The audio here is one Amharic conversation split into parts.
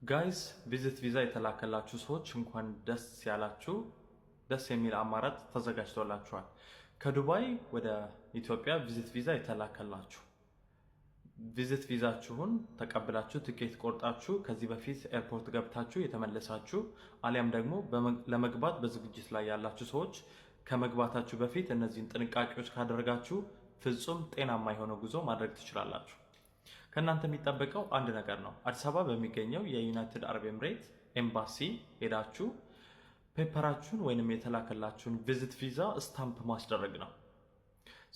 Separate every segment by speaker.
Speaker 1: Guys፣ visit visa የተላከላችሁ ሰዎች እንኳን ደስ ያላችሁ። ደስ የሚል አማራጭ ተዘጋጅቶላችኋል። ከዱባይ ወደ ኢትዮጵያ visit visa የተላከላችሁ፣ visit ቪዛችሁን ተቀብላችሁ ትኬት ቆርጣችሁ ከዚህ በፊት airport ገብታችሁ የተመለሳችሁ አሊያም ደግሞ ለመግባት በዝግጅት ላይ ያላችሁ ሰዎች፣ ከመግባታችሁ በፊት እነዚህን ጥንቃቄዎች ካደረጋችሁ ፍጹም ጤናማ የሆነ ጉዞ ማድረግ ትችላላችሁ። ከእናንተ የሚጠበቀው አንድ ነገር ነው። አዲስ አበባ በሚገኘው የዩናይትድ አረብ ኤምሬት ኤምባሲ ሄዳችሁ paper ኣችሁን ወይንም የተላከላችሁን visit visa stamp ማስደረግ ነው።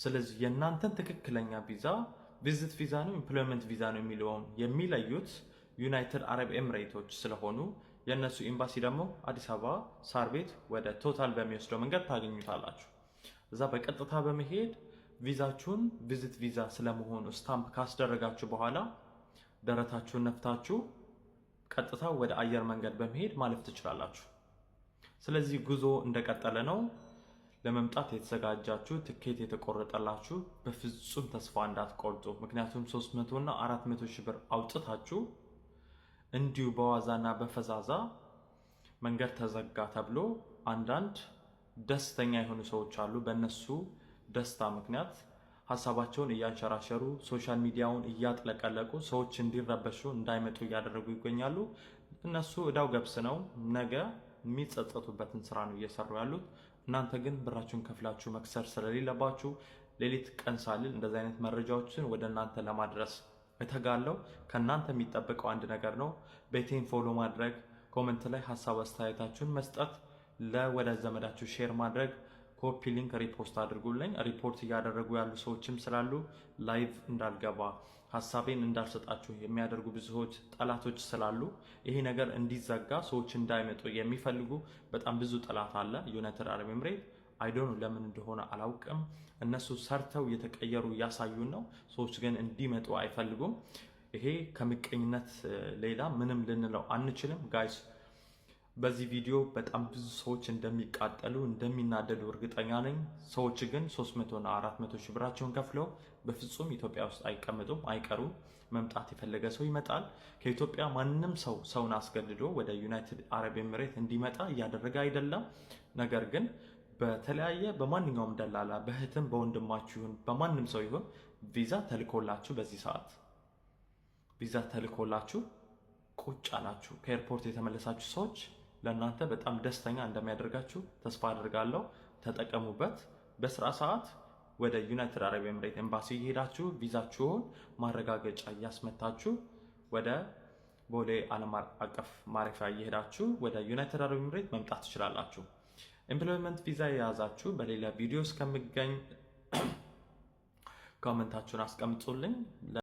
Speaker 1: ስለዚህ የእናንተን ትክክለኛ ቪዛ visit visa ነው፣ employment visa ነው የሚለውን የሚለዩት ዩናይትድ አረብ ኤምሬቶች ስለሆኑ የእነሱ ኤምባሲ ደግሞ አዲስ አበባ ሳር ቤት ወደ ቶታል በሚወስደው መንገድ ታገኙታላችሁ። እዛ በቀጥታ በመሄድ ቪዛችሁን visit visa ስለመሆኑ stamp ካስደረጋችሁ በኋላ ደረታችሁን ነፍታችሁ ቀጥታ ወደ አየር መንገድ በመሄድ ማለፍ ትችላላችሁ። ስለዚህ ጉዞ እንደቀጠለ ነው። ለመምጣት የተዘጋጃችሁ፣ ትኬት የተቆረጠላችሁ በፍጹም ተስፋ እንዳትቆርጡ። ምክንያቱም 300 እና 400 ሺህ ብር አውጥታችሁ እንዲሁ በዋዛና በፈዛዛ መንገድ ተዘጋ ተብሎ አንዳንድ ደስተኛ የሆኑ ሰዎች አሉ። በእነሱ ደስታ ምክንያት ሀሳባቸውን እያንሸራሸሩ፣ social media ውን እያጥለቀለቁ፣ ሰዎች እንዲረበሹ፣ እንዳይመጡ እያደረጉ ይገኛሉ። እነሱ እዳው ገብስ ነው። ነገ የሚጸጸቱበትን ስራ ነው እየሰሩ ያሉት። እናንተ ግን ብራችሁን ከፍላችሁ መክሰር ስለሌለባችሁ ሌሊት ቀን ሳልል እንደዚህ አይነት መረጃዎችን ወደ እናንተ ለማድረስ እተጋለሁ። ከእናንተ የሚጠበቀው አንድ ነገር ነው። ቤቴን follow ማድረግ፣ comment ላይ ሀሳብ አስተያየታችሁን መስጠት፣ ለወዳጅ ዘመዳችሁ share ማድረግ፣ copy link፣ repost አድርጉልኝ። ሪፖርት እያደረጉ ያሉ ሰዎችም ስላሉ፣ live እንዳልገባ፣ ሀሳቤን እንዳልሰጣችሁ የሚያደርጉ ብዙ ሰዎች፣ ጠላቶች ስላሉ፣ ይሄ ነገር እንዲዘጋ፣ ሰዎች እንዳይመጡ የሚፈልጉ በጣም ብዙ ጠላት አለ። ዩናይትድ አረብ ኤምሬት I don't know ለምን እንደሆነ አላውቅም። እነሱ ሰርተው እየተቀየሩ እያሳዩን ነው። ሰዎች ግን እንዲመጡ አይፈልጉም። ይሄ ከምቀኝነት ሌላ ምንም ልንለው አንችልም guys። በዚህ ቪዲዮ በጣም ብዙ ሰዎች እንደሚቃጠሉ፣ እንደሚናደዱ እርግጠኛ ነኝ። ሰዎች ግን 300 እና 400 ሺህ ብራቸውን ከፍለው በፍጹም ኢትዮጵያ ውስጥ አይቀመጡም፣ አይቀሩም። መምጣት የፈለገ ሰው ይመጣል። ከኢትዮጵያ ማንም ሰው ሰውን አስገድዶ ወደ ዩናይትድ አረብ ኤምሬት እንዲመጣ እያደረገ አይደለም። ነገር ግን በተለያየ በማንኛውም ደላላ፣ በእህትም በወንድማችሁ ይሁን በማንም ሰው ይሁን ቪዛ ተልኮላችሁ፣ በዚህ ሰዓት ቪዛ ተልኮላችሁ ቁጭ አላችሁ፣ ከ airport የተመለሳችሁ ሰዎች ለእናንተ በጣም ደስተኛ እንደሚያደርጋችሁ ተስፋ አድርጋለሁ። ተጠቀሙበት። በስራ ሰዓት ወደ ዩናይትድ አረብ ኤምሬት ኤምባሲ እየሄዳችሁ ቪዛችሁን ማረጋገጫ እያስመታችሁ፣ ወደ ቦሌ ዓለም አቀፍ ማረፊያ እየሄዳችሁ ወደ ዩናይትድ አረብ ኤምሬት መምጣት ትችላላችሁ። Employment visa የያዛችሁ በሌላ ቪዲዮ እስከምገኝ comment ኣችሁን አስቀምጡልኝ።